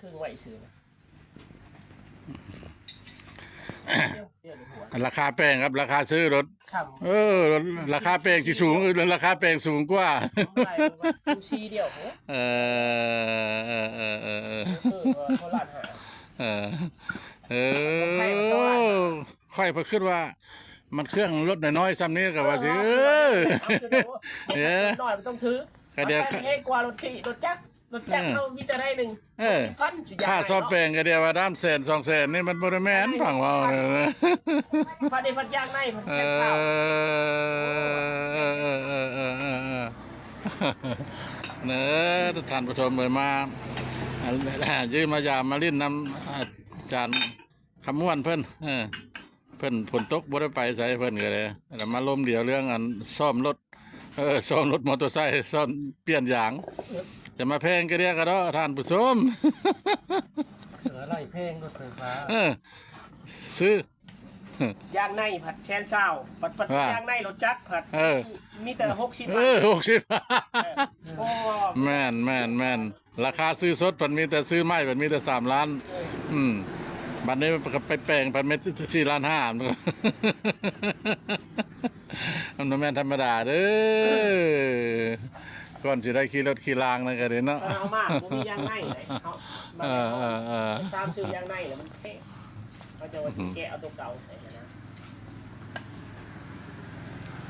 ເຄື່ອງໄວ້ຊື່ນະ ລາຄາແປງກັບລາຄາຊື້ລົດ ເອີ ລາຄາແປງຊິສູງ ເອີ ລາຄາແປງສູງກວ່າ ໄດ້ ຊູຊີດຽວ ເອີ ເອີ ເອີ ເອີ ເອີ ເອີ ເອີ ເອີ ຂ້ອຍເພິ່ນຄິດວ່າ ມັນເຄື່ອງລົດນ້ອຍໆ ຊ່ຳນີ້ກໍວ່າຊິ ເອີ ເອີ ເອີ ນ້ອຍມັນຕ້ອງຖືກ ກໍດຽວ ມັນແພງກວ່າລົດຂີ່ ລົດຈັກ ລົດຈັກເຮົາມີແຕ່ໄດ້ໜຶ່ງ ເອີ ຫົກສິບພັນ ຊິຢາກ ຄ່າສ້ອມແປງກໍດຽວວ່າ ສາມແສນ ສອງແສນ ນີ້ມັນບໍ່ໄດ້ແມ່ນ ຟັງເວົ້າ ພັນນີ້ພັນຢາກໄດ້ພັນແສນຊາວ ເອີ ເອີ ເອີ ເອີ ເອີ ເອີ ເອີ ເອີ ທ່ານຜູ້ຊົມເອີຍ ມາ ອ່າ ຢ້ມມາຢາມມາຫຼິ້ນນຳອາຈານ ຄຳມ່ວນເພິ່ນ ເອີ ເພິ່ນຝົນຕົກບໍ່ໄດ້ໄປໃສ ເພິ່ນກໍເລີຍ ແລ້ວມາລົມດຽວເລື່ອງອັນຊ້ອມລົດ ເອີ ຊ້ອມລົດມໍເຕີໄຊ ຊ້ອມປ່ຽນຢາງ ຈະມາແພງກະເດຍກະເດາະ ທ່ານຜູ້ຊົມ ເສືອໄລ່ແພງລົດໄຟຟ້າ ເອີ ຊື້ ຢາງໃນພັດແສນຊາວ ບັດ ບັດ ວ່າ ຢາງໃນລົດຈັກພັດ ເອີ ມີແຕ່ຫົກສິບ ເອີ ຫົກສິບ ເອີ ໂອ້ ແມ່ນ ແມ່ນ ແມ່ນ. ລາຄາຊື້ສົດພັດມີແຕ່ ຊື້ໃໝ່ພັດມີແຕ່ສາມລ້ານ ເອີ ອືມ ບັດນີ້ໄປແປງພັດເມັດສີ່ລ້ານຫ້າ ມັນບໍ່ແມ່ນທຳມະດາເດີ້ ກ່ອນຊິໄດ້ຂີ່ລົດຂີ່ລາງນັ້ນກໍດີເນາະ ເອີ ເອົາມາບໍ່ມີຢາງໃນເດ້ ເຮົາ ເອີ ເອີ ເອີ ຕາມຊື້ຢາງໃນແລ້ວມັນແພງ ເຂົາເຈົ້າວ່າຊິແກະເອົາໂຕເກົ່າໃສ່ຫັ້ນນະ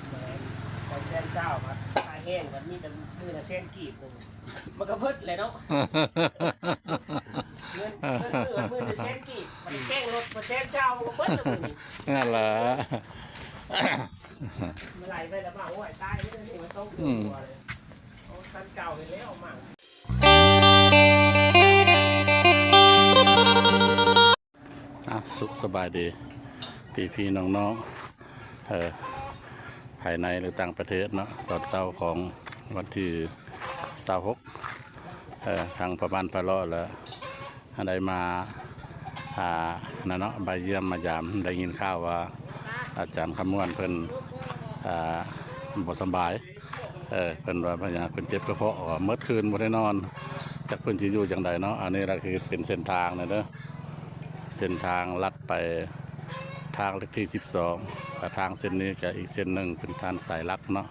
ແມ່ນ ແສນຊາວ ຄ່າແຮງມັນມີແຕ່ມື້ລະແສນກີບໜຶ່ງ ມັນກໍເບິດແຫຼະເນາະ ເງິນ ເງິນມື້ມັນມື້ລະແສນກີບ ມັນແກງລົດ ແສນຊາວ ມັນກໍເບິດແລ້ວມື້ນີ້ ນັ້ນລະ ມັນໄຫຼໄປແລ້ວ ມາ ໂອ້ຍ ຕາຍເລີຍ ນີ້ມັນສອງເດືອນກວ່າເລີຍ ເອົາຄັນເກົ່ານີ້ແລ້ວມາ. ອ່ະ ສຸກສະບາຍດີພີ່ໆນ້ອງໆ ເອີ ພາຍໃນ ຫຼື ຕ່າງປະເທດເນາະ ຕອນເຊົ້າຂອງວັນທີຊາວຫົກ ເອີ ທາງພໍ່ບ້ານພາເລາະ ແລະ ໄດ້ມາ ອ່າ ນັ້ນເນາະ ມາຢ້ຽມມາຢາມ ໄດ້ຍິນຂ່າວວ່າອາຈານຄຳມ່ວນເພິ່ນ ອ່າ ບໍ່ສະບາຍ ເອີ ເພິ່ນວ່າພະຍາດ ເພິ່ນເຈັບກະເພາະ ວ່າໝົດຄືນບໍ່ໄດ້ນອນ ຈັກເພິ່ນຊິຢູ່ຈັ່ງໃດເນາະ ອັນນີ້ລະຄືເປັນເສັ້ນທາງນະເດີ ເສັ້ນທາງລັດໄປທາງເລກທີສິບສອງ ກະທາງເສັ້ນນີ້ກະອີກເສັ້ນໜຶ່ງເປັນທາງສາຍຫຼັກເນາະ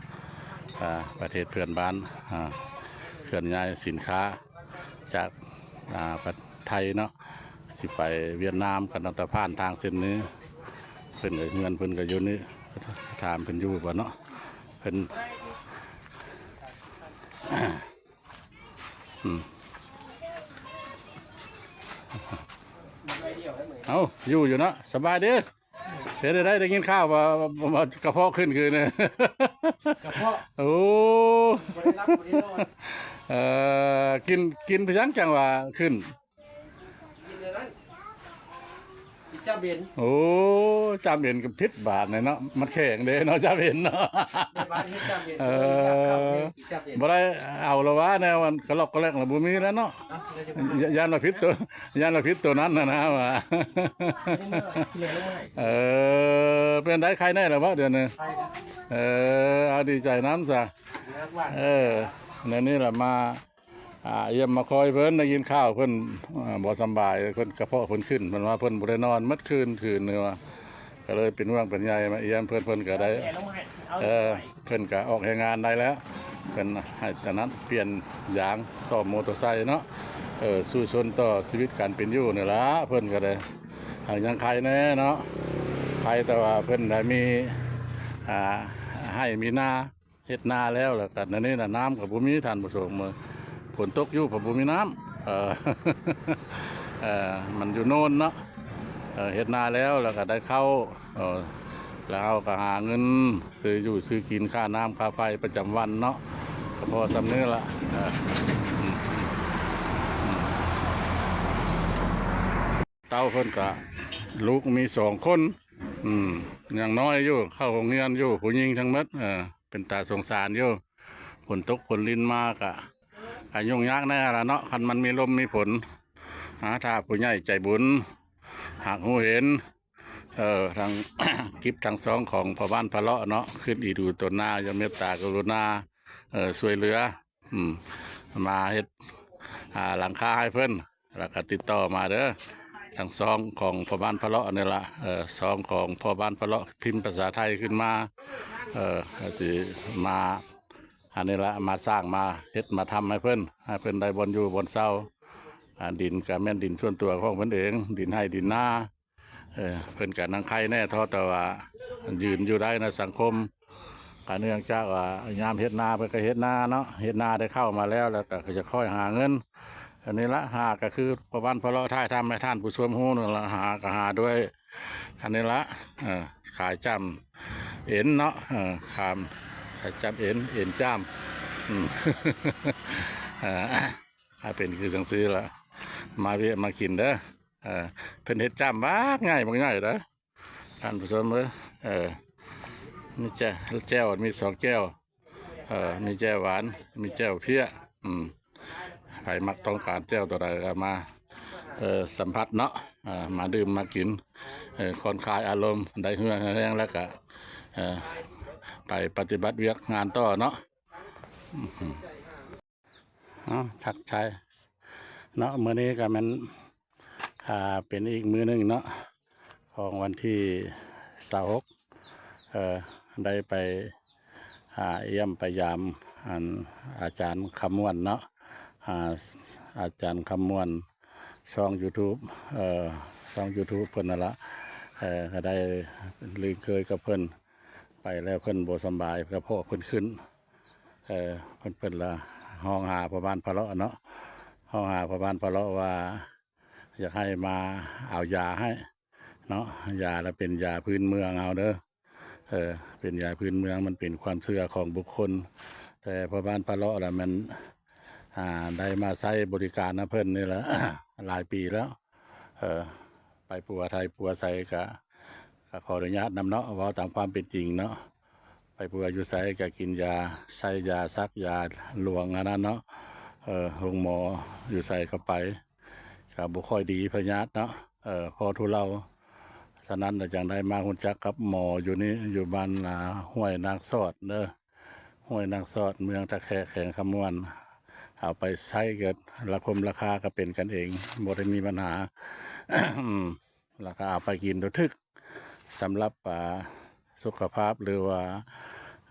ອ່າ ປະເທດເພື່ອນບ້ານ ອ່າ ເຄື່ອນຍ້າຍສິນຄ້າຈາກ ອ່າ ປະເທດໄທເນາະ ຊິໄປຫວຽດນາມ ກໍຕ້ອງໄດ້ຜ່ານທາງເສັ້ນນີ້ ເພິ່ນກໍ ເຮືອນເພິ່ນກໍຢູ່ນີ້ ຖາມເພິ່ນຢູ່ບໍ່ເນາະ ເພິ່ນ ອືມ ເອົ້າ ຢູ່ຢູ່ເນາະ ສະບາຍດີ ເຮັດໄດ້ ໄດ້ຍິນຂ່າວວ່າ ວ່າ ວ່າກະເພາະຂຶ້ນຄືນ ກະເພາະ ໂອ້ ບໍ່ໄດ້ຫຼັບບໍ່ໄດ້ນອນ ເອີ ກິນ ກິນໄປຫຍັງຈັ່ງວ່າຂຶ້ນ ກິນອັນນັ້ນ ກິນຈ້ຳເອັນ ໂອ້ ຈ້ຳເອັນກໍຜິດບາດນີ້ເນາະ ມັນແຂງເດ້ເນາະ ຈ້ຳເອັນເນາະ ແມ່ບ້ານເຮັດຈ້ຳເອັນ ເອີ ກິນຈ້ຳເອັນ ບໍ່ໄດ້ເອົາລະວ່າ ແນວອັນກະລອກກະແລັກລະບໍ່ມີແລ້ວເນາະ ຢ້ານວ່າຜິດໂຕ ຢ້ານວ່າຜິດໂຕນັ້ນນະນະວ່າ ເອີ ເປັນໃດ ໄຄແນ່ລະບໍ່ດຽວນີ້ ເອີ ເອົາ ດີໃຈນຳຊະ ເອີ ແນວນີ້ລະມາ ອ່າ ຢ້ຽມມາຄອຍເພິ່ນ ໄດ້ຍິນຂ່າວເພິ່ນ ອ່າ ບໍ່ສຳບາຍ ເພິ່ນກະເພາະເພິ່ນຂຶ້ນ ເພິ່ນວ່າເພິ່ນບໍ່ໄດ້ນອນໝົດຄືນ ຄືນນີ້ວ່າ ກໍເລີຍເປັນຫ່ວງເປັນໃຍມາຢ້ຽມເພິ່ນ ເພິ່ນກໍໄດ້ ເອີ ເພິ່ນກໍອອກແຮງງານໄດ້ແລ້ວ ເພິ່ນໃຫ້ຕະນັ້ນປ່ຽນຢາງ ສ້ອມມໍເຕີໄຊເນາະ ເອີ ສູ້ຊົນຕໍ່ຊີວິດການເປັນຢູ່ນີ້ລະ ເພິ່ນກໍໄດ້ ຫາກຍັງໄຄແນ່ເນາະ ໄຄແຕ່ວ່າເພິ່ນໄດ້ມີ ອ່າ ໄຮ່ມີນາ ເຮັດນາແລ້ວ ແລ້ວກໍອັນນີ້ນະ ນ້ຳກໍບໍ່ມີ ທ່ານຜູ້ຊົມ ເອີ ຝົນຕົກຢູ່ກໍບໍ່ມີນ້ຳ ເອີ ເອີ ມັນຢູ່ໂນນເນາະ ເອີ ເຮັດນາແລ້ວ ແລ້ວກໍໄດ້ເຂົ້າ ເອີ ແລ້ວເຮົາກໍຫາເງິນຊື້ຢູ່ຊື້ກິນ ຄ່ານ້ຳຄ່າໄຟປະຈຳວັນເນາະ ກໍພໍສ່ຳນີ້ລະ ເອີ ເຕົ້າເພິ່ນກະ ລູກມີສອງຄົນ ອືມ ຍັງນ້ອຍຢູ່ ເຂົ້າໂຮງຮຽນຢູ່ ຜູ້ຍິງທັງໝົດ ເອີ ເປັນຕາສົງສານຢູ່ ຝົນຕົກຝົນລິນມາກະ ກະຫຍຸ້ງຍາກແນ່ລະເນາະ ຄັນມັນມີລົມມີຝົນ ຫາຖ້າຜູ້ໃຫຍ່ໃຈບຸນ ຫາກຮູ້ເຫັນ ເອີ ທັງກິບທັງຊອງຂອງພໍ່ບ້ານພາເລາະເນາະ ຄຶດອີດູຕົນນາ ຢ່າເມດຕາກະລຸນາ ເອີ ຊ່ວຍເຫຼືອ ອືມ ມາເຮັດ ອ່າ ຫຼັງຄາໃຫ້ເພິ່ນ ແລ້ວກໍຕິດຕໍ່ມາເດີ ທາງຊ່ອງຂອງພໍ່ບ້ານພະເລາະນີ້ລະ ເອີ ຊ່ອງຂອງພໍ່ບ້ານພະເລາະ ພິມພາສາໄທຂຶ້ນມາ ເອີ ກໍຊິມາ ອັນນີ້ລະ ມາສ້າງມາເຮັດມາທຳໃຫ້ເພິ່ນ ໃຫ້ເພິ່ນໄດ້ບ່ອນຢູ່ບ່ອນເຊົາ ອາ ດິນກໍແມ່ນດິນສ່ວນຕົວຂອງເພິ່ນເອງ ດິນໄຮ່ດິນນາ ເອີ ເພິ່ນກໍນັ່ງໄຄແດ່ ເທາະແຕ່ວ່າຢືນຢູ່ໄດ້ໃນສັງຄົມ ກໍເນື່ອງຈາກວ່າຍາມເຮັດນາ ເພິ່ນກໍເຮັດນາເນາະ ເຮັດນາໄດ້ເຂົ້າມາແລ້ວ ແລ້ວກໍຈະຄ່ອຍຫາເງິນ ອັນນີ້ລະ ຫາກໍຄືພໍ່ບ້ານພະເລາະຖ່າຍທຳໃຫ້ທ່ານຜູ້ຊົມຮູ້ນັ້ນລະ ຫາກໍຫາດ້ວຍ ອັນນີ້ລະ ເອີ ຂາຍຈ້ຳເອັນເນາະ ເອີ ຂາມ ຂາຍຈ້ຳເອັນ ເອັນຈ້ຳ ອືມ ເອີ ໃຫ້ເປັນຄືຈັ່ງຊີ້ລະ ມາວຽກມາກິນເດີ ເອີ ເພິ່ນເຮັດຈ້ຳບັກໃຫຍ່ບັກໃຫຍ່ເດີ ທ່ານຜູ້ຊົມເອີຍ ເອີ ມີແຈ່ວ ແຈ່ວ ມີສອງແຈ່ວ ເອີ ມີແຈ່ວຫວານ ມີແຈ່ວເພຍ ອືມ ໃຜມັກຕ້ອງການແຈ່ວຕົວໃດກໍມາ ເອີ ສຳຜັດເນາະ ເອີ ມາດື່ມມາກິນ ເອີ ຜ່ອນຄາຍອາລົມ ໄດ້ເຫື່ອໄດ້ແຮງແລ້ວກໍ ເອີ ໄປປະຕິບັດວຽກງານຕໍ່ເນາະ ອືມ ເອົາ ທັກທາຍເນາະ ມື້ນີ້ກໍແມ່ນ ອ່າ ເປັນອີກມື້ໜຶ່ງເນາະ ຂອງວັນທີຊາວຫົກ ເອີ ໄດ້ໄປ ອ່າ ຢ້ຽມໄປຢາມ ອັນ ອາຈານຄຳມ່ວນເນາະ ອ່າ ອາຈານຄຳມ່ວນ ຊ່ອງຢູທູບ ເອີ ຊ່ອງຢູທູບເພິ່ນນັ້ນລະ ເອີ ກໍໄດ້ລຶ້ງເຄີຍກັບເພິ່ນ ໄປແລ້ວເພິ່ນບໍ່ສຳບາຍ ກະເພາະເພິ່ນຂຶ້ນ ເອີ ເພິ່ນ ເພິ່ນລະຮ້ອງຫາພໍ່ບ້ານພະເລາະເນາະ ຮ້ອງຫາພໍ່ບ້ານພະເລາະວ່າ ຢາກໃຫ້ມາເອົາຢາໃຫ້ເນາະ ຢາລະເປັນຢາພື້ນເມືອງເຮົາເດີ ເອີ ເປັນຢາພື້ນເມືອງ ມັນເປັນຄວາມເຊື່ອຂອງບຸກຄົນ ແຕ່ພໍ່ບ້ານພະເລາະລະແມ່ນ ອ່າ ໄດ້ມາໃຊ້ບໍລິການນຳເພິ່ນນີ້ລະ ຫຼາຍປີແລ້ວ ເອີ ໄປປົວໃສປົວໃສກະ ກະຂໍອະນຸຍາດນຳເນາະ ເວົ້າຕາມຄວາມເປັນຈິງເນາະ ໄປປົວຢູ່ໃສກະກິນຢາ ໃຊ້ຢາ ສັກຢາຫຼວງອັນນັ້ນເນາະ ເອີ ໂຮງໝໍຢູ່ໃສກໍໄປ ກໍບໍ່ຄ່ອຍດີພະຍາດເນາະ ເອີ ພໍທຸເລົາ ສະນັ້ນລະຈັ່ງໄດ້ມາຮູ້ຈັກກັບໝໍຢູ່ນີ້ ຢູ່ບ້ານ ອ່າ ຫ້ວຍນາງສອດເດີ ຫ້ວຍນາງສອດ ເມືອງທ່າແຂກ ແຂວງຄຳມ່ວນ ເອົາໄປໃຊ້ກໍລະຄົມລາຄາກໍເປັນກັນເອງ ບໍ່ໄດ້ມີບັນຫາ ແລ້ວກໍເອົາໄປກິນໂດຍຖືກ ສຳລັບ ອ່າ ສຸຂະພາບ ຫຼືວ່າ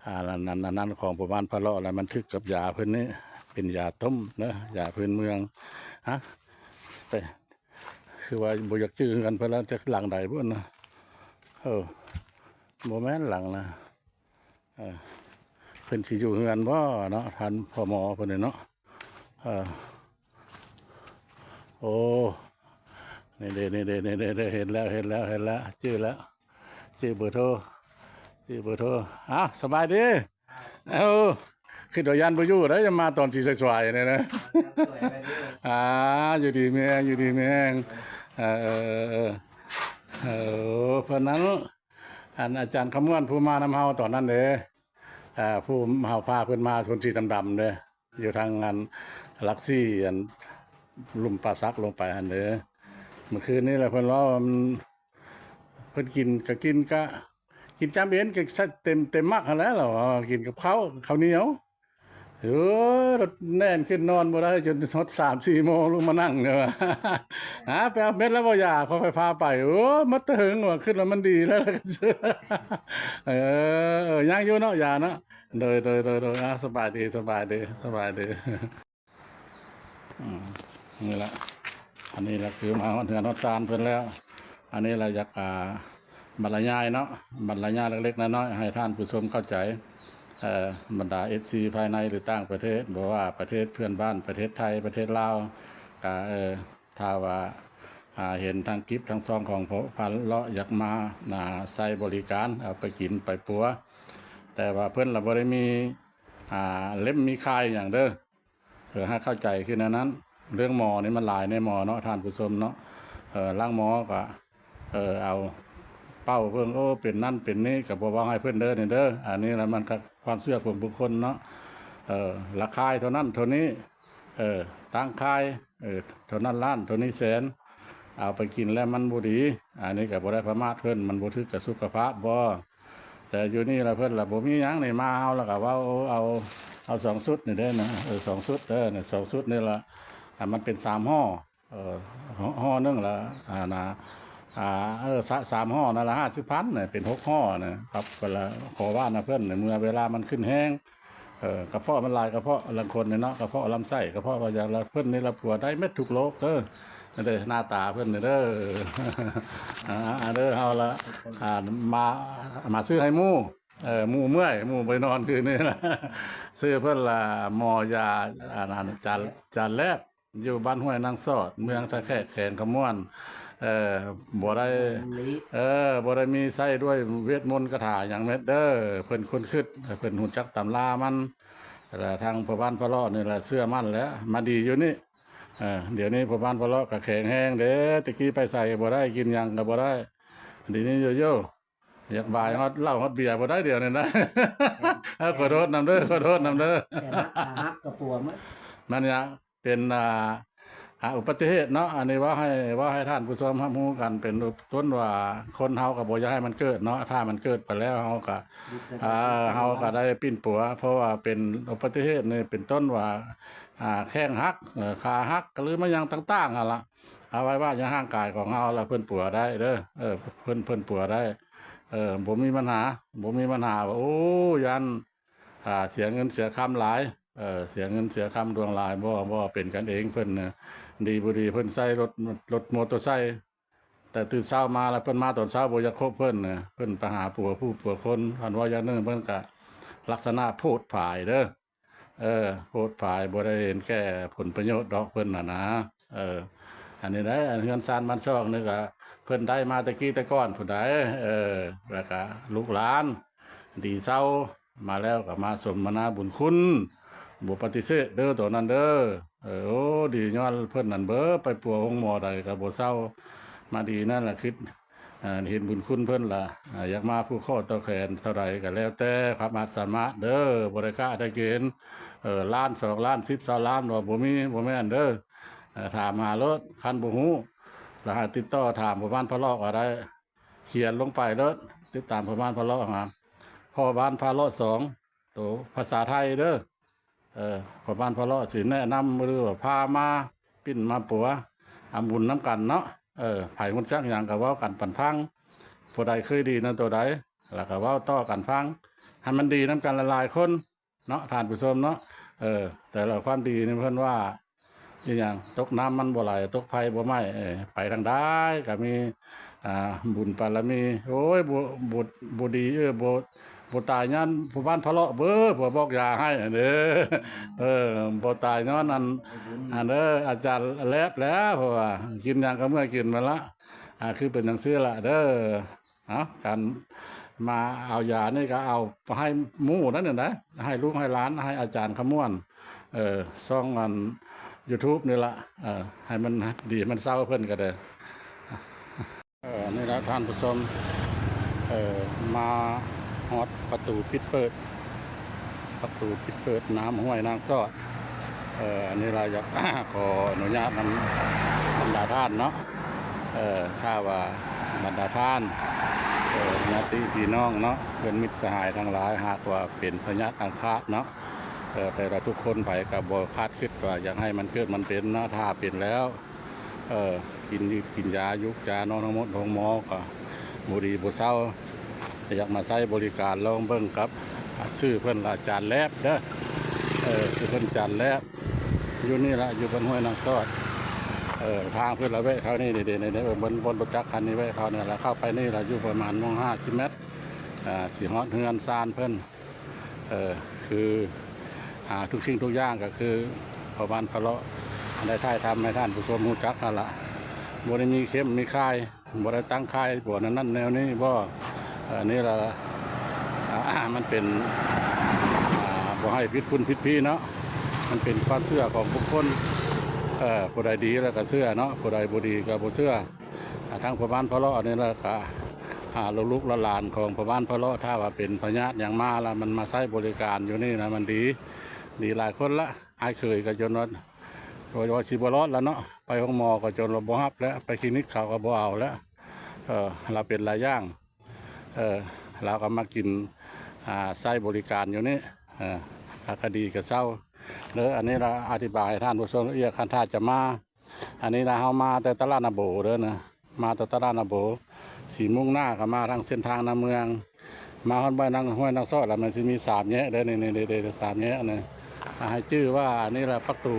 ອ່າ ອັນນັ້ນ ອັນນັ້ນຂອງພໍ່ບ້ານພະເລາະ ແລ້ວມັນຖືກກັບຢາເພິ່ນນີ້ ເປັນຢາຕົ້ມເດີ ຢາພື້ນເມືອງ ຮະ ໄປ ຄືວ່າບໍ່ຢາກຈື່ເຮືອນເພິ່ນລະ ຈັກຫຼັງໃດພຸ້ນນະ ເອີ ບໍ່ແມ່ນຫຼັງນະ ເອີ ເພິ່ນຊິຢູ່ເຮືອນບໍ່ເນາະ ທ່ານພໍ່ໝໍເພິ່ນນີ້ເນາະ ເອີ ໂອ້ ນີ້ເດ້ ນີ້ເດ້ ນີ້ເດ້ ເຫັນແລ້ວ ເຫັນແລ້ວ ເຫັນແລ້ວ ຈື່ແລ້ວ ຈື່ເບີໂທ ຈື່ເບີໂທ ອ້າວ ສະບາຍດີ ເອົາ ຄິດວ່າຢ້ານບໍ່ຢູ່ໄດ໋ ມາຕອນຊິສາຍໆນີ້ນະ ອ່າ ຢູ່ດີມີແຮງ ຢູ່ດີມີແຮງ ເອີ ເອີ ເອີ ເອີ ເພິ່ນນັ້ນ ອັນອາຈານຄຳມ່ວນຜູ້ມານຳເຮົາຕອນນັ້ນເດ້ ເອີ ຜູ້ເຮົາພາເພິ່ນມາຄົນສີດຳໆເດ້ ຢູ່ທາງອັນຫຼັກສີ່ ອັນລຸ່ມປ່າສັກລົງໄປຫັ້ນເດ້ ມື້ຄືນນີ້ລະເພິ່ນເວົ້າ ເພິ່ນກິນກະກິນກະ ກິນຈ້ຳເອັນກະເຕັມ ເຕັມໝັກຫັ້ນແຫຼະ ລາວວ່າກິນກັບເຂົ້າ ເຂົ້າໜຽວ ໂອ້ຍ ແໜ້ນຂຶ້ນນອນບໍ່ໄດ້ ຈົນຮອດສາມສີ່ໂມງ ລຸກມານັ່ງເດີວ່າ ຫາ ໄປເອົາເມັດແລ້ວບໍ່ຢາ ຂ້ອຍພາໄປ ໂອ້ຍ ໝົດແຕ່ເຫິງວ່າ ຄິດວ່າມັນດີແລ້ວ ເອີ ຍັງຢູ່ເນາະ ຢາເນາະ ໂດຍ ໂດຍ ໂດຍ ໂດຍ ອ່າ ສະບາຍດີ ສະບາຍດີ ສະບາຍດີ ອືມ ນີ້ລະ ອັນນີ້ລະຄືມາຮອດເຮືອນຮອດຊານເພິ່ນແລ້ວ ອັນນີ້ລະຢາກ ອ່າ ບັນລະຍາຍເນາະ ບັນລະຍາຍເລັກໆນ້ອຍໆ ໃຫ້ທ່ານຜູ້ຊົມເຂົ້າໃຈ ເອີ ບັນດາເອັຟຊີພາຍໃນ ຫຼື ຕ່າງປະເທດ ບໍ່ວ່າປະເທດເພື່ອນບ້ານ ປະເທດໄທ ປະເທດລາວ ກະ ເອີ ຖ້າວ່າ ອ່າ ເຫັນທາງກິບທາງຊ່ອງຂອງພະເລາະ ຢາກມາ ອ່າ ໃຊ້ບໍລິການ ເອົາໄປກິນໄປປົວ ແຕ່ວ່າເພິ່ນລະບໍ່ໄດ້ມີ ອ່າ ເຫຼັ້ມມີຄ້າຍຫຍັງເດີ ເອີ ໃຫ້ເຂົ້າໃຈຄືແນວນັ້ນ ເລື່ອງໝໍນີ້ມັນຫຼາຍແນ່ໝໍເນາະ ທ່ານຜູ້ຊົມເນາະ ເອີ ລາງໝໍກະ ເອີ ເອົາເປົ້າເບິ່ງ ໂອ້ ເປັນນັ້ນເປັນນີ້ ກະບໍ່ເວົ້າໃຫ້ເພິ່ນເດີນີ້ເດີ ອັນນີ້ລະມັນກະຄວາມເຊື່ອຂອງບຸກຄົນເນາະ ເອີ ລະຄາຍເທົ່ານັ້ນເທົ່ານີ້ ເອີ ຕັ້ງຂາຍ ເອີ ເທົ່ານັ້ນລ້ານ ເທົ່ານີ້ແສນ ເອົາໄປກິນແລ້ວມັນບໍ່ດີ ອັນນີ້ກະບໍ່ໄດ້ປະໝາດເພິ່ນ ມັນບໍ່ຖືກກັບສຸຂະພາບບໍ່ ແຕ່ຢູ່ນີ້ລະເພິ່ນລະບໍ່ມີຫຍັງນີ້ ມາເຮົາລະກະເວົ້າ ເອົາ ເອົາສອງຊຸດນີ້ເດ້ນະ ເອີ ສອງຊຸດເດີ ສອງຊຸດນີ້ລະ ອ່າ ມັນເປັນສາມຫໍ່ ເອີ ຫໍ ຫໍໜຶ່ງລະ ອ່າ ນະ ອ່າ ເອີ ສາມຫໍນັ້ນລະຫ້າສິບພັນນະ ເປັນຫົກຫໍນະ ຄັບ ເວລາຂໍວານນະເພິ່ນ ເມື່ອເວລາມັນຂຶ້ນແຮງ ເອີ ກະເພາະມັນຫຼາຍ ກະເພາະລາງຄົນນີ້ເນາະ ກະເພາະລຳໄສ້ ກະເພາະວ່າຫຍັງລະ ເພິ່ນນີ້ລະປົວໄດ້ໝົດທຸກໂລກເດີ ເດີ ໜ້າຕາເພິ່ນນີ້ເດີ ອ່າ ເດີ ເຮົາລະ ອ່າ ມາ ມາຊື້ໃຫ້ໝູ່ ເອີ ໝູ່ເມື່ອຍ ໝູ່ບໍ່ໄດ້ນອນຄືນນີ້ລະ ຊື້ເພິ່ນລະໝໍຢາ ອັນນັ້ນ ຈານ ຈານແລບ ຢູ່ບ້ານຫ້ວຍນາງສອດ ເມືອງທ່າແຂກ ແຂວງຄຳມ່ວນ ເອີ ບໍ່ໄດ້ ເອີ ບໍ່ໄດ້ມີໃຊ້ດ້ວຍເວດມົນຄາຖາຫຍັງແມ່ນເດີ ເພິ່ນຄົ້ນຄຶດ ເພິ່ນຮູ້ຈັກຕຳລາມັນ ແລະ ທາງພໍ່ບ້ານພະເລາະນີ້ລະເຊື່ອໝັ້ນແຫຼະ ມາດີຢູ່ນີ້ ເອີ ດຽວນີ້ພໍ່ບ້ານພະເລາະກະແຂງແຮງເດ້ ແຕ່ກີ້ໄປໃສກະບໍ່ໄດ້ ກິນຫຍັງກະບໍ່ໄດ້ ດຽວນີ້ໂຢໆ ຢາກບາຍຮອດເຫຼົ້າຮອດເບຍບໍ່ໄດ້ດຽວນີ້ນະ ເອີ ຂໍໂທດນຳເດີ ຂໍໂທດນຳເດີ ແຂນຫັກ ຂາຫັກກະປົວໝົດ ມັນຫຍັງ ເປັນ ອ່າ ອ່າ ອຸບັດຕິເຫດເນາະ ອັນນີ້ເວົ້າໃຫ້ ເວົ້າໃຫ້ທ່ານຜູ້ຊົມຮັບຮູ້ກັນ ເປັນຕົ້ນວ່າຄົນເຮົາກະບໍ່ຢາກໃຫ້ມັນເກີດເນາະ ຖ້າມັນເກີດໄປແລ້ວເຮົາກະ ອ່າ ເຮົາກະໄດ້ປິ່ນປົວ ເພາະວ່າເປັນອຸບັດຕິເຫດນີ້ ເປັນຕົ້ນວ່າ ອ່າ ແຂ້ງຫັກ ເອີ ຂາຫັກ ຫຼືມາຫຍັງຕ່າງໆຫັ້ນລະ ອະໄວຍະວະໃນຮ່າງກາຍຂອງເຮົາລະເພິ່ນປົວໄດ້ເດີ ເອີ ເພິ່ນ ເພິ່ນປົວໄດ້ ເອີ ບໍ່ມີບັນຫາ ບໍ່ມີບັນຫາວ່າ ໂອ້ ຢ້ານ ອ່າ ເສຍເງິນເສຍຄຳຫຼາຍ ເອີ ເສຍເງິນເສຍຄຳຫຼວງຫຼາຍ ບໍ່ ບໍ່ ເປັນກັນເອງເພິ່ນນະ ດີບໍ່ດີເພິ່ນໃຊ້ລົດ ລົດມໍເຕີໄຊ ແຕ່ຕື່ນເຊົ້າມາລະເພິ່ນມາຕອນເຊົ້າ ບໍ່ຢາກຄົບເພິ່ນນະ ເພິ່ນໄປຫາປົວຜູ້ປົວຄົນ ຄັນເວົ້າຢ່າງໜຶ່ງເພິ່ນກະລັກສະນະໂພດຜາຍເດີ ເອີ ໂພດຜາຍ ບໍ່ໄດ້ເຫັນແກ່ຜົນປະໂຫຍດດອກເພິ່ນຫັ້ນນະ ເອີ ອັນນີ້ໄດ໋ ອັນເຮືອນຊານບ້ານຊ່ອງນີ້ກະເພິ່ນໄດ້ມາແຕ່ກີ້ແຕ່ກ່ອນພຸ້ນໃດ໋ ເອີ ລະກະລູກຫຼານດີເຊົາ ມາແລ້ວກະມາສົມມະນາບຸນຄຸນ ບໍ່ປະຕິເສດເດີໂຕນັ້ນເດີ ເອີ ໂອ້ ດີຍ້ອນເພິ່ນນັ້ນເບີ ໄປປົວໂຮງໝໍໃດກະບໍ່ເຊົາ ມາດີນັ້ນລະຄິດ ເອີ ເຫັນບຸນຄຸນເພິ່ນລະ ເອີ ຢາກມາຜູກຂໍ້ຕໍ່ແຂນເທົ່າໃດກະແລ້ວແຕ່ຄວາມອາດສາມາດເດີ ບໍ່ໄດ້ກະໄດ້ເກນ ເອີ ລ້ານ ສອງລ້ານ ສິບ ຊາວລ້ານ ບໍ່ ບໍ່ມີ ບໍ່ແມ່ນເດີ ເອີ ຖາມຫາໂລດ ຄັນບໍ່ຮູ້ລະໃຫ້ຕິດຕໍ່ຖາມພໍ່ບ້ານພະເລາະກະໄດ້ ຂຽນລົງໄປໂລດ ຕິດຕາມພໍ່ບ້ານພະເລາະຫາ ພໍ່ບ້ານພະເລາະສອງ ໂຕພາສາໄທເດີ ເອີ ພໍ່ບ້ານພະເລາະຊິແນະນຳ ຫຼືວ່າພາມາ ປິ່ນມາປົວ ເອົາບຸນນຳກັນເນາະ ເອີ ໃຜຮູ້ຈັກຫຍັງກະເວົ້າກັນປັນຟັງ ຜູ້ໃດເຄີຍດີນຳໂຕໃດ ລະກະເວົ້າຕໍ່ກັນຟັງ ໃຫ້ມັນດີນຳກັນຫຼາຍໆຄົນເນາະ ທ່ານຜູ້ຊົມເນາະ ເອີ ແຕ່ລະຄວາມດີນີ້ເພິ່ນວ່າ ອີຫຍັງ ຕົກນ້ຳມັນບໍ່ໄຫຼ ຕົກໄຟບໍ່ໄໝ້ ເອີ ໄປທາງໃດກະມີ ອ່າ ບຸນບາລະມີ ໂອ້ຍ ບໍ່ ບໍ່ ບໍ່ດີ ເອີ ບໍ່ ບໍ່ຕາຍຍ້ອນຜູ້ບ້ານພະເລາະເບີ ຜູ້ບອກຢາໃຫ້ຫັ້ນເດີ ເອີ ບໍ່ຕາຍຍ້ອນອັນ ອັນເດີ ອາຈານແລັບແລ້ວ ເພາະວ່າກິນຫຍັງກະເມື່ອຍກິນມັນລະ ອ່າ ຄືເປັນຈັ່ງຊີ້ລະເດີ. ເອົາ ການມາເອົາຢານີ້ກະເອົາໃຫ້ໝູ່ນັ້ນນະ ໃຫ້ລູກໃຫ້ຫຼານ ໃຫ້ອາຈານຄຳມ່ວນ ເອີ ຊ່ອງອັນຢູທູບນີ້ລະ ເອີ ໃຫ້ມັນດີມັນເຊົາເພິ່ນກະໄດ້ ເອີ ນີ້ລະທ່ານຜູ້ຊົມ ເອີ ມາຮອດປະຕູປິດເປີດ ປະຕູປິດເປີດນ້ຳຫ້ວຍນາງຊອດ ເອີ ອັນນີ້ລະຢາກຂໍອະນຸຍາດນຳບັນດາທ່ານເນາະ ເອີ ຖ້າວ່າບັນດາທ່ານ ເອີ ຍາດຕິພີ່ນ້ອງເນາະ ເພື່ອນມິດສະຫາຍທັງຫຼາຍ ຫາກວ່າເປັນພະຍາດອັງຄາດເນາະ ເອີ ແຕ່ລະທຸກຄົນໃຜກະບໍ່ຄາດຄິດວ່າຢາກໃຫ້ມັນເກີດມັນເປັນເນາະ ຖ້າເປັນແລ້ວ ເອີ ກິນ ກິນຢາ ຢູກຢາ ນອນໂຮງໝໍກະບໍ່ດີບໍ່ເຊົາ ຢາກມາໃຊ້ບໍລິການລອງເບິ່ງກັບ ຊື່ເພິ່ນລະ ອາຈານແລັບເດີ ເອີ ຊື່ເພິ່ນ ອາຈານແລັບ ຢູ່ນີ້ລະ ຢູ່ບ້ານຫ້ວຍນາງຊອດ ເອີ ທາງເພິ່ນລະແວະເຂົ້ານີ້ເດ ເອີ ບ່ອນ ບ່ອນລົດຈັກຄັນນີ້ແວະເຂົ້ານີ້ລະ ເຂົ້າໄປນີ້ລະ ຢູ່ປະມານມອງຫ້າສິບແມັດ ອ່າ ຊິຮອດເຮືອນຊານເພິ່ນ ເອີ ຄື ອ່າ ທຸກສິ່ງທຸກຢ່າງກະຄືພໍ່ບ້ານພະເລາະ ໄດ້ຖ່າຍທຳໃຫ້ທ່ານຜູ້ຊົມຮູ້ຈັກຫັ້ນລະ ບໍ່ໄດ້ມີເຄັມມີຄາຍ ບໍ່ໄດ້ຕັ້ງຄ້າຍບໍ່ ແນວນັ້ນແນວນີ້ບໍ່ ອັນນີ້ລະ ອ່າ ມັນເປັນ ອ່າ ບໍ່ໃຫ້ຜິດຄຸນຜິດຜີເນາະ ມັນເປັນຄວາມເຊື່ອຂອງບຸກຄົນ ເອີ ຜູ້ໃດດີລະກະເຊື່ອເນາະ ຜູ້ໃດບໍ່ດີກະບໍ່ເຊື່ອ ອ່າ ທາງພໍ່ບ້ານພະເລາະນີ້ລະກະ ອ່າ ລູກໆຫຼານໆຂອງພໍ່ບ້ານພະເລາະ ຖ້າວ່າເປັນພະຍາດຫຍັງມາລະ ມັນມາໃຊ້ບໍລິການຢູ່ນີ້ນະ ມັນດີ ດີຫຼາຍຄົນລະ ອ້າຍເຂີຍກະຈົນວ່າ ວ່າ ວ່າຊິບໍ່ລອດລະເນາະ ໄປໂຮງໝໍກະຈົນວ່າບໍ່ຮັບແລ້ວ ໄປຄລີນິກເຂົາກະບໍ່ເອົາແລ້ວ ເອີ ລາວເປັນຫຼາຍຢ່າງ ເອີ ລາວກະມາກິນ ອ່າ ໃຊ້ບໍລິການຢູ່ນີ້ ເອີ ລາວກະດີກະເຊົາເດີ ອັນນີ້ລະອະທິບາຍໃຫ້ທ່ານຜູ້ຊົມລະອຽດ ຄັນຖ້າຈະມາ ອັນນີ້ນະ ເຮົາມາແຕ່ຕະຫຼາດນາໂບເດີນະ ມາແຕ່ຕະຫຼາດນາໂບ ຊິມຸ່ງໜ້າເຂົ້າມາທາງເສັ້ນທາງນຳເມືອງ ມາຮອດບ້ານນາງ ຫ້ວຍນາງຊອກແລ້ວ ມັນຊິມີສາມແຍກເດີ ນີ້ໆ ສາມແຍກນີ້ ອ່າ ໃຫ້ຈື່ວ່າອັນນີ້ລະປະຕູ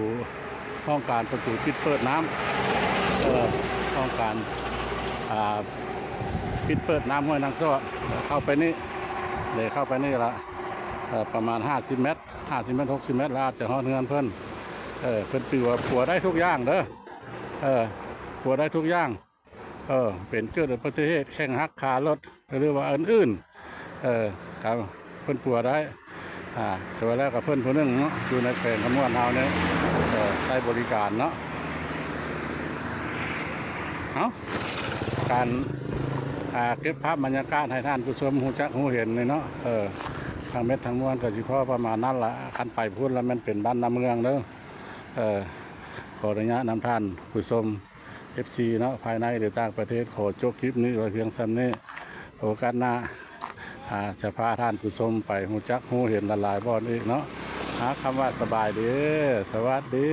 ຫ້ອງການປະຕູປິດເປີດນ້ຳ ເອີ ຫ້ອງການ ອ່າ ປິດເປີດນ້ຳຫ້ວຍນາງຊອກ ເຂົ້າໄປນີ້ ເດີ ເຂົ້າໄປນີ້ລະ ເອີ ປະມານຫ້າສິບແມັດ ຫ້າສິບແມັດ ຫົກສິບແມັດ ລະອາດຈະຮອດເຮືອນເພິ່ນ ເອີ ເພິ່ນຖືວ່າປົວໄດ້ທຸກຢ່າງເດີ ເອີ ປົວໄດ້ທຸກຢ່າງ ເອີ ເປັນເກີດອຸບັດຕິເຫດ ແຂ້ງຫັກ ຂາຫຼຸດ ຫຼືວ່າອື່ນໆ ເອີ ເພິ່ນປົວໄດ້ ອ່າ ສວຍແລ້ວກໍເພິ່ນຜູ້ໜຶ່ງເນາະ ຢູ່ໃນແຂວງຄຳມ່ວນເຮົານີ້ ເອີ ໃຊ້ບໍລິການເນາະ ເອົ້າ ການ ອ່າ ເກັບພາບບັນຍາກາດໃຫ້ທ່ານຜູ້ຊົມຮູ້ຈັກຮູ້ເຫັນນີ້ເນາະ ເອີ ທັງໝົດທັງມວນກໍຊິພໍປະມານນັ້ນລະ ຄັນໄປພຸ້ນລະແມ່ນເປັນບ້ານນາເມືອງເດີ ເອີ ຂໍອະນຸຍາດນຳທ່ານຜູ້ຊົມ ເອັຟຊີ ເນາະ ພາຍໃນ ຫຼື ຕ່າງປະເທດ ຂໍຈົບຄລິບນີ້ໄວ້ພຽງສ່ຳນີ້ ໂອກາດໜ້າ ອ່າ ຈະພາທ່ານຜູ້ຊົມໄປຮູ້ຈັກຮູ້ເຫັນຫຼາຍໆບ່ອນອີກເນາະ ຫາຄຳວ່າສະບາຍດີ ສະຫວັດດີ.